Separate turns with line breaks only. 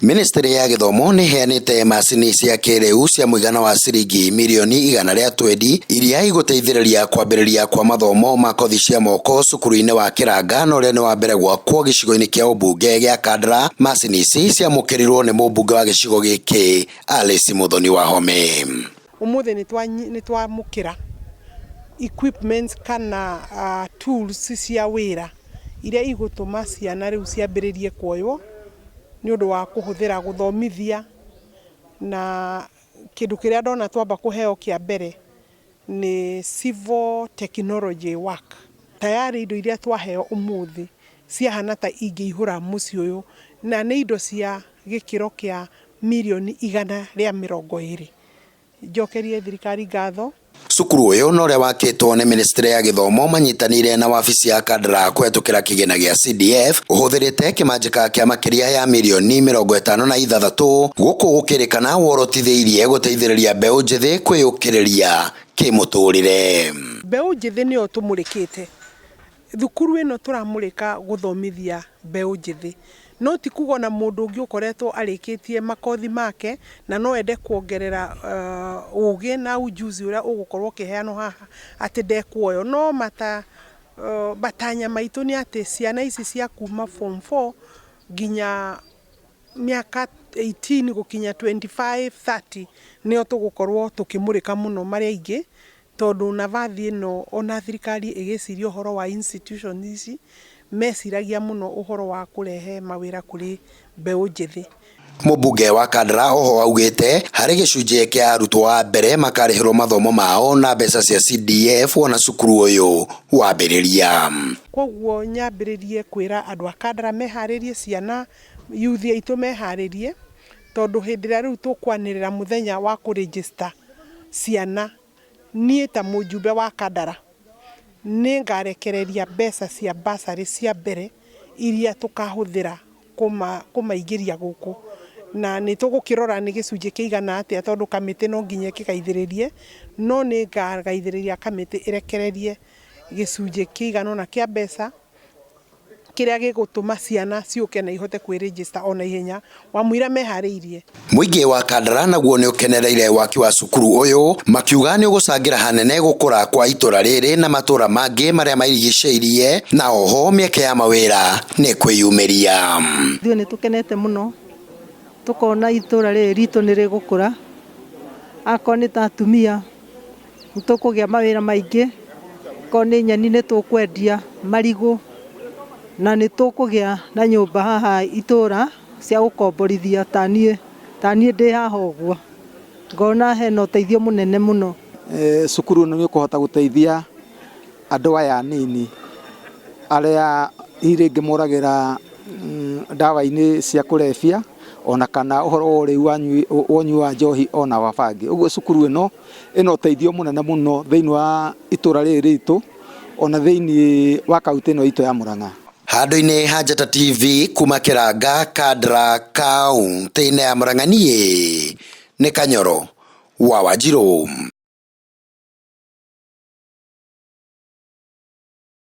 Ministry ya gĩthomo nĩ ĩheanĩte macini cia kĩrĩu cia mũigana wa ciringi mirioni 120 iria igũteithĩrĩria kwambĩrĩria kwa mathomo ma kothi cia moko cukuru-inĩ wa Kĩranga na ũrĩa nĩ wa mbere gwakwo gĩcigo-inĩ kĩa ũmbunge gĩa Kandara. Macini ici ciamũkĩrirwo nĩ mũmbunge wa gĩcigo gĩkĩ Alice Muthoni Wahome.
Ũmũthĩ nĩ twamũkĩra equipments kana tools cia wĩra iria igũtũma ciana rĩu ciambĩrĩrie kuoywo nĩ ũndũ wa kũhũthĩra gũthomithia. Na kĩndũ kĩrĩa ndona twamba kũheo kĩa mbere nĩ civil technology work. Tayari indo iria twaheo ũmũthĩ ciahana ta ingĩihũra mũciĩ ũyũ, na nĩ indo cia gĩkĩro kĩa mirioni 120. Njokerie thirikari ngatho.
Cukuru ũyũ na ũrĩa wakĩtwo nĩ ministry ya gĩthomo manyitanĩire na wabici ya Kandara kũhetũkĩra kĩgĩna gĩa CDF ũhũthĩrĩte kĩmanjĩka kĩa makĩria ya mirioni 56, gũkũ gũkĩrĩkana worotithĩirie gũteithĩrĩria mbeũ njĩthĩ kwĩyũkĩrĩria kĩmũtũrĩre.
Mbeũ njĩthĩ nĩyo tũmũrĩkĩte thukuru ĩno, tũramũrĩka gũthomithia mbeũ njĩthĩ, no ti kuga ona mũndũ ũngĩ ũkoretwo arĩkĩtie makothi make na no ende kuongerera ũgĩ na ujuzi ũrĩa ũgũkorwo ũkĩheanwo haha atĩ ndekuoywo. No mata matanya maitũ nĩ atĩ ciana ici cia kuma form 4 nginya mĩaka 18 gũkinya 25 30 nĩo tũgũkorwo tũkĩmũrĩka mũno marĩ aingĩ, tondũ nabathi ĩno ona thirikari ĩgĩciria ũhoro wa institution ici meciragia mũno ũhoro wa kũrehe mawĩra kũrĩ mbeũ njĩthĩ.
Mũmbunge wa Kandara oho augĩte harĩ gĩcunjĩ kĩa arutwo a mbere makarĩhĩrwo mathomo mao na mbeca cia CDF wona cukuru ũyũ wambĩrĩria.
Koguo nyambĩrĩrie kwĩra andũ a Kandara meharĩrie, ciana youth aitũ meharĩrie, tondũ hĩndĩ ĩrĩa rĩu tũkwanĩrĩra mũthenya wa kũregister ciana, niĩ ta mũjumbe wa Kandara nĩ ngarekereria mbeca cia bursary cia mbere iria tũkahũthĩra kũmaingĩria gũkũ, na nĩ tũgũkĩrora nĩ gĩcunjĩ kĩigana atĩa, tondũ kamĩtĩ no nginya ĩkĩgaithĩrĩrie, no nĩ ngagaithĩrĩria kamĩtĩ ĩrekererie gĩcunjĩ kĩigana ũna kĩa mbeca kĩrĩa gĩgũtũma ciana ciũke na ihote kwĩregister ona ihenya wamũira meharĩirie.
Mũingĩ wa Kandara naguo nĩ ũkenereire waki wa cukuru ũyũ, makiuga nĩ ũgũcangĩra hanene gũkũra kwa itũra rĩrĩ na matũra mangĩ marĩa marigicĩirie, na oho mĩeke ya mawĩra nĩ kwĩyumĩria.
Ithuĩ nĩ tũkenete mũno, tũkona itũra rĩrĩ ritũ nĩ rĩgũkũra. Akorwo nĩ ta atumia nĩ tũkũgĩa mawĩra maingĩ, akorwo nĩ nyeni nĩ tũkwendia, marigũ, na nĩ tũkũgĩa na nyũmba haha itũra cia gũkomborithia. Ta niĩ ndĩ haha ũguo ngona hena ũteithio mũnene mũno.
Cukuru ĩno nĩ ũkũhota gũteithia andũ aya anini arĩa hihi rĩngĩ moragĩra ndawa-inĩ cia kũrebia ona kana ũhoro wa ũrĩu wa ũnyui wa njohi ona wa bangi. Ũguo cukuru ĩno ĩna ũteithio mũnene mũno thĩinĩ wa itũra rĩrĩ ritũ ona thĩinĩ wa kaunti ĩno itũ ya Murang'a.
Handũ-inĩ ha Njata TV kuma Kĩranga, Kandara, kaunti-inĩ ya Murang'a, niĩ nĩ Kanyoro wa Wanjirũ.